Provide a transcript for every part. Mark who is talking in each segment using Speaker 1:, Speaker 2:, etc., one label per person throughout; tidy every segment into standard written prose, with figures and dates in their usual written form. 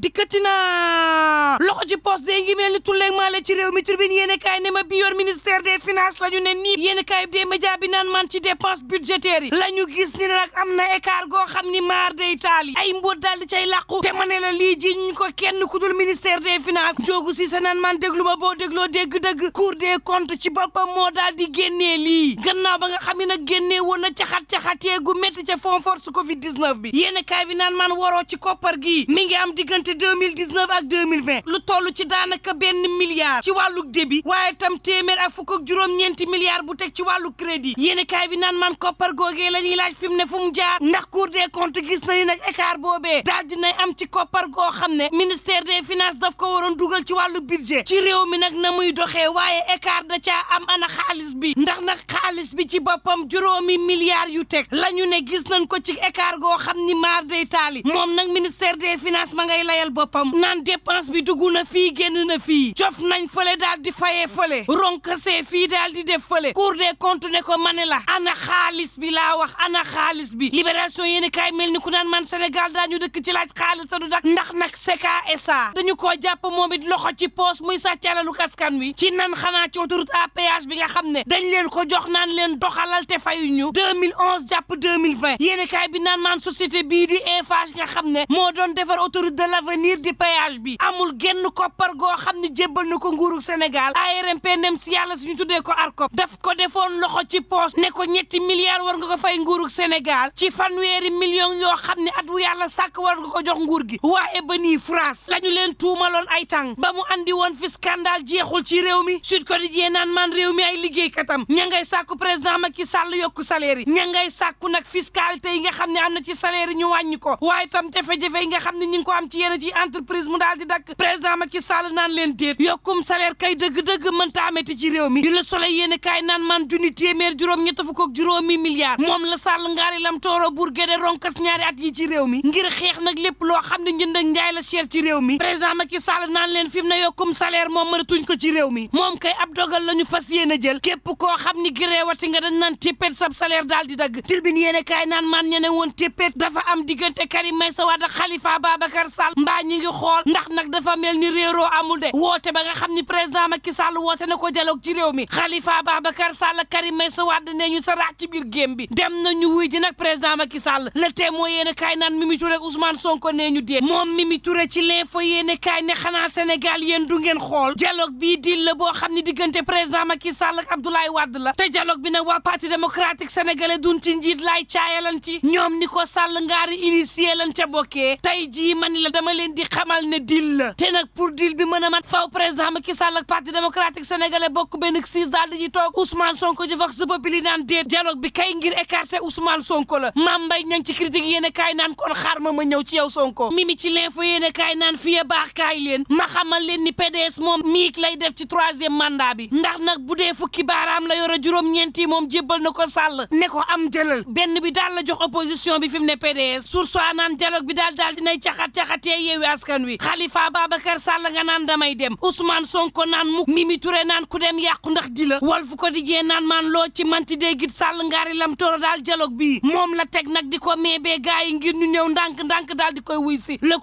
Speaker 1: dikkati na loxo ci poste de ngi mel ni tulleeg maale ci réew mi Tribune yéen kaay ne ma bi yor ministère des finances la ñu ne nii yéen kaay des médias bi naan man ci dépense budgétaire yi la ñu gis ni nag am na écart goo xam ni maar day taali ay mbóot daal di cay làqu te ma ne la lii ji ñu ko kenn ku dul ministère des finances joogu si sa naan man déglu ma boo dégloo dégg-dëgg Cour des comptes ci boppam moo daal di génnee lii gannaaw ba nga xam ne nag génnee woon na caxat-caxatee gu métti ca fond force covid 19 bi yéen kaay bi naan man waroo ci koppar gi mi ngi am diggante 2019 ak 2020 lu toll ci daanaka benn milliard ci wàllu débit waaye tam téeméer ak fukk ak juróom-ñeenti milliards bu teg ci wàllu crédit yéen kaay bi naan man koppar googee la ñuy laaj fi mu ne fu mu jaar ndax Cour des comptes gis nañu nag écart boobee daal dinay am ci koppar goo xam ne ministère des finances daf ko waroon dugal ci wàllu budget ci réew mi nag na muy doxee waaye écart da caa am ana xaalis bi ndax nag xaalis bi ci boppam juróomi milliards yu teg la ñu ne gis nañ ko ci écart goo xam ni maar day taali moom nag ministère des finances ma ngay layal boppam naan dépense bi dugg na fii génn na fii cof nañ fële daal di fayee fële ronkasee fii daal di def fële Cour des comptes ne ko mane la ana xaalis bi laa wax ana xaalis bi libération yéeni kaay mel ni ku naan man Sénégal daañu dëkk ci laaj xaalis ta du dak ndax nag CKSA dañu koo jàpp moom it loxo ci poos muy sàccalalu askan wi ci nan xanaa ci autoroute à péage bi nga xam ne dañ leen ko jox naan leen doxalal te fayuñu 2011 jàpp 2020 yéeni kaay bi naan man société bii di Eiffage nga xam ne moo doon defar autoroute de l'avenir di péage bi amul genn koppar goo xam ne jébbal na ko nguuru Sénégal ARMP ndem si yàlla suñu tuddee ko ARCOP daf ko defoon loxo ci poos ne ko ñetti milliards war nga ko fay nguuru Sénégal ci fanweeri millions yoo xam ne at wu yàlla sàkk war nga ko jox nguur gi waaye ba nii France la ñu leen tuumaloon ay tàng ba mu andi woon fi scandale jeexul ci réew mi Sud Quotidien naan man réew mi ay liggéeykatam ña ngay sàkku président Macky Sall yokku salaire yi ña ngay sàkku nag fiscalité yi nga xam ne am na ci salaire yi ñu wàññi ko waaye tam jafe-jafe yi nga xam ne ñu ngi ko am ci yenn ci entreprise mu daal di dakk président Macky Sall naan leen déet yokkum salaire kay dëgg-dëgg mënta amati ci réew mi di Le Soleil yéen kaay naan man junni téeméer juróom ñett fukk ak juróomi milliards moom la Sall ngaari lam tooro bur géde ronkas ñaari at yi ci réew mi ngir xeex nag lépp loo xam ne njënd ak njaay la cher ci réew mi président Macky Sall naan leen fi mu ne yokkum salaire moom mënatuñ ko ci réew mi moom kay ab dogal la ñu fas yéen a jël képp koo xam ni gireewati nga dañ naan téppét sab salaire daal di dagg Tribune yéen kaay naan man ñene woon téppét dafa am diggante Karim Meïssa Wade ak Khalifa Babacar Sall mbaa ñi ngi xool ndax nag dafa mel ni réeroo amul de woote ba nga xam ni président Macky Sall woote na ko dialogue ci réew mi Khalifa Babacar Sall Karim Meïssa Wade ne ñu sa raax ci biir géem bi dem nañu wuy ji nag président Macky Sall Le Témoin yéen kaay naan Mimi Touré ak Ousmane Sonko nee ñu déet moom Mimi Touré ci l'info yéen kaay ne xanaa Sénégal yéen du ngeen xool dialogue bii dil la boo xam ni diggante président Macky Sall ak Abdoulaye Wade la te dialogue bi nag waa parti démocratique sénégalais dun ci njiit laay caayalan ci ñoom ni ko Sall ngaari initié lan ca bokkee tey jii man la dama leen di xamal ne dil la te nag pour dil bi mën a mat faw président Macky Sall ak parti démocratique sénégalais bokk benn siis daal di toog Ousmane Sonko ji vox populi naan déet dialogue bi kay ngir écarter Ousmane Sonko la Mame Mbaye Niang ci critique yéen kaay naan kon xaar ma ñëw ci yow Sonko Mimi ci l'info yéen kaay naan fiye baax kaay leen ma xamal leen ni PDS moom miik lay def ci 3e mandat bi ndax nag bu dee fukki baaraam la yore juróom-ñeenti moom jébbal na ko Sall ne ko am jëlal benn bi daal la jox opposition bi fi mu ne PDS sursoit naan dialogue bi daal dinay caxat-caxatee Yewwi Askan Wi Khalifa Babacar Sall nga naan damay dem Ousmane Sonko naan mukk Mimi Touré naan ku dem yàqu ndax di la Walf Quotidien naan maan loo ci manti déggit Sall ngaari lam toro daal dialogue bi moom la teg nag di ko meebee gars yi ngir ñu ñëw ndànk-ndànk daal di koy wuy si Le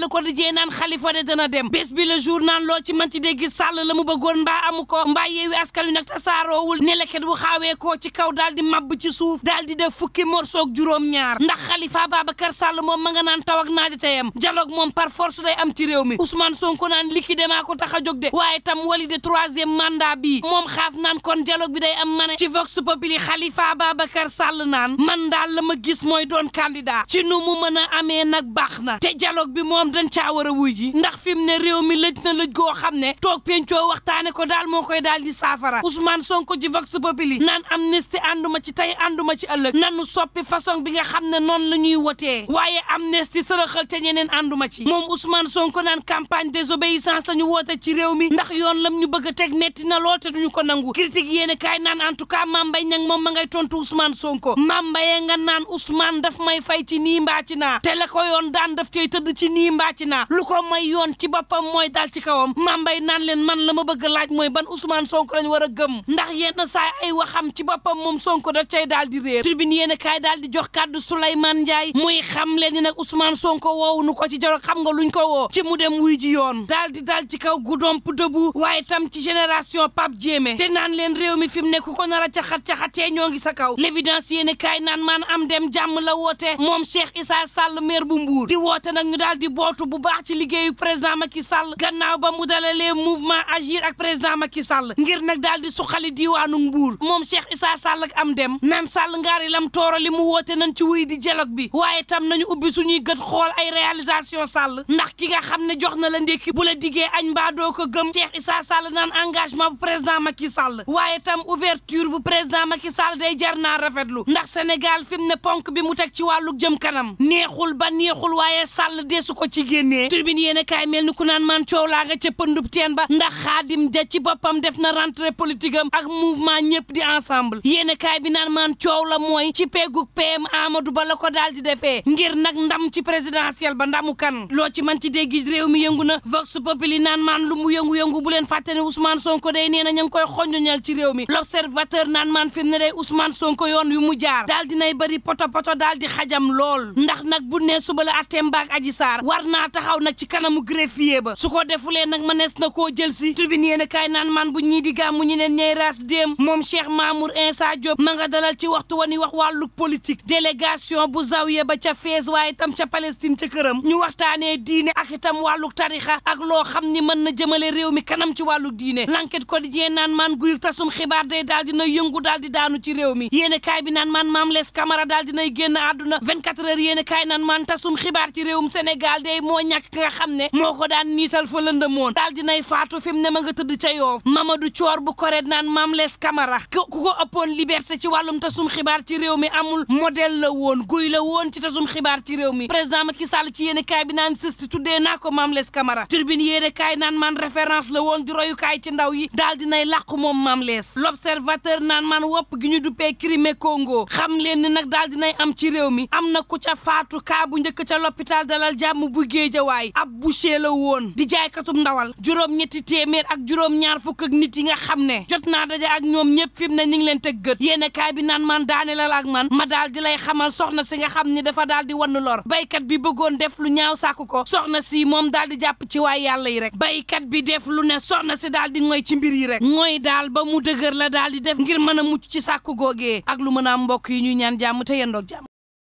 Speaker 1: Quotidien naan Khalifa de dana dem bés bi Le Jour naan loo ci manti déggit Sall la mu bëggoon mbaa amu ko mbaa Yewwi Askan Wi nag tasaaroowul ne leket bu xaawee koo ci kaw daal di mabb ci suuf daal di def fukki morsoog juróom-ñaar ndax Khalifa Babacar Sall moom ma nga naan taw ak naaja teyam dialogue moom par force day am ci réew mi Ousmane Sonko naan liquide maa ko tax a jóg de waaye tam wali de 3e mandat bi moom xaaf naan kon dialogue bi day am mane ci Vox Populi Khalifa Babacar Sall naan man daal la ma gis mooy doon candidat ci nu mu mën a amee nag baax na te dialogue bi moom dañ caa war a wuy ji ndax fi mu ne réew mi lëj na lëj goo xam ne toog pencoo waxtaane ko daal moo koy daal di saafara Ousmane Sonko ci Vox Populi naan amnistie ànduma ci tey ànduma ci ëllëg nanu soppi façon bi nga xam ne noonu la ñuy wotee waaye amnistie sërëxal te ñeneen ànduma ci moom Ousmane Sonko naan campagne désobéissance la ñu woote ci réew mi ndax yoon lam ñu bëgg a teg metti na lool te duñu ko nangu critique yéene kaay naan en tout cas Mame Mbaye Niang moom ma ngay tontu Ousmane Sonko Mame Mbaye nga naan Ousmane daf may fay ci nii mbaa ci naa te la ko yoon daan daf cay tëdd ci nii mbaa ci naa lu ko may yoon ci boppam mooy dal ci kawam Mame Mbaye naan leen man la ma bëgg laaj mooy ban Ousmane Sonko lañ war a gëm ndax yenn saa ay waxam ci boppam moom Sonko daf cay daal di réer tribune yéene kaay daal di jox kàddu Souleymane Ndiaye muy xam leen ni nag Ousmane Sonko woowu nu ko ci keroog xam nga luñ ko woo ci mu dem wuy ji yoon daal di dal ci kaw Goudomp Debout waaye tam ci génération Pape Diémé te naan leen réew mi fi mu ne ku ko nar a caxat-caxatee ñoo ngi sa kaw l'évidence yéene kaay naan maan am dem jàmm la woote moom Cheikh Issa Sall maire bu Mbour di woote nag ñu daal di bootu bu baax ci liggéeyu président Macky Sall gannaaw ba mu dalalee mouvement Agir ak président Macky Sall ngir nag daal di suqali diiwaanu Mbour moom Cheikh Issa Sall ak am dem naan Sall ngaari lam tooro li mu woote nañ ci wuy di dialogue bi waaye tam nañu ubbi suñuy gët xool ay réalisation Sall ndax ki nga xam ne jox na la ndékki bu la diggee añ mbaa doo ko gëm Cheikh Issa Sall naan engagement bu président Macky Sall waaye tam ouverture bu président Macky Sall day jar naa rafetlu ndax Sénégal fi mu ne ponk bi mu teg ci wàllu jëm kanam neexul ba neexul waaye Sall deesu ko ci génnee tribune yéen kaay mel ni ku naan man coow laa nga ca pëndub teen ba ndax Xaadim Ja ci boppam def na rentrée politique am ak mouvement ñëpp di ensemble yéen kaay bi naan man coow la mooy ci peggug PM Amadou Ba la ko daal di defee ngir nag ndam ci présidentiel ba ndamu kan loo ci man ci dégg réew mi yëngu na Vox Populi naan maan lu mu yëngu-yëngu bu leen fàtte ne Ousmane Sonko day nee na ñu ngi koy xoññoñal ci réew mi L'Observateur naan maan fi mu ne day Ousmane Sonko yoon yu mu jaar daal dinay bëri poto daal di xajam lool ndax nag bu ne suba la atteem baak Adji Sarr war naa taxaw nag ci kanamu greffier ba su ko defulee nag mënees na koo jël si tribune yéen kaay naan maan bu ñii di gàmmu ñu leen ñey ras déem moom Cheikh Mamour Insa Diop ma nga dalal ci waxtu wa ni wax wàllu politique délégation bu Zawiya ba ca Fès waaye itam ca Palestine ca këram ñu waxtaanee diine ak itam wàllu tarixa ak loo xam ni mën na jëmale réew mi kanam ci wàllu diine L'Enquête Quotidien naan maan guy tasum xibaar day daal dina yëngu daal di daanu ci réew mi yéen kaay bi naan maan Mame Less Camara daal dinay génn àdduna 24 heures yéen kaay naan maan tasum xibaar ci réewum Sénégal day moo ñàkk nga xam ne moo ko daan niital fa lëndëmoon daal dinay faatu fi mu ne ma nga tëdd ca Yoof Mamadou Thior bu koret naan Mame Less Camara ku ko ëppoon liberté ci wàllum tasum xibaar ci réew mi amul modèle la woon guy la woon ci tasum xibaar ci réew mi président Macky Sall ci yéen kaay bi naan sësti tuddee naa ko Mame Less Camara turbine yéen kaay naan man référence la woon di royukaay ci ndaw yi daal dinay làqu moom Mame Less L'Observateur naan man wopp gi ñu duppee Crimée Congo xam leen ni nag daal dinay am ci réew mi am na ku ca faatu kaa bu njëkk ca l'hôpital Dalal Jàmm bu Géejawaay ab boucher la woon di jaaykatub ndawal juróom-ñetti téeméer ak juróom-ñaar fukk ak nit yi nga xam ne jot naa daje ak ñoom ñëpp fi mu ne ñu ngi leen teg gët yéen kaay bi naan man daane la ak man ma daal di lay xamal soxna si nga xam ni dafa daal di wann lor baykat bi bëggoon def lu ñaaw sàkku ko soxna si moom daal di jàpp ci waay yàlla yi rek baykat bi def lu ne soxna si daal di ngoy ci mbir yi rek ngoy daal ba mu dëgër la daal di def ngir mën a mucc ci sàkku googee ak lu mën a am mbokk yi ñu ñaan jàmm te yendoog jàmm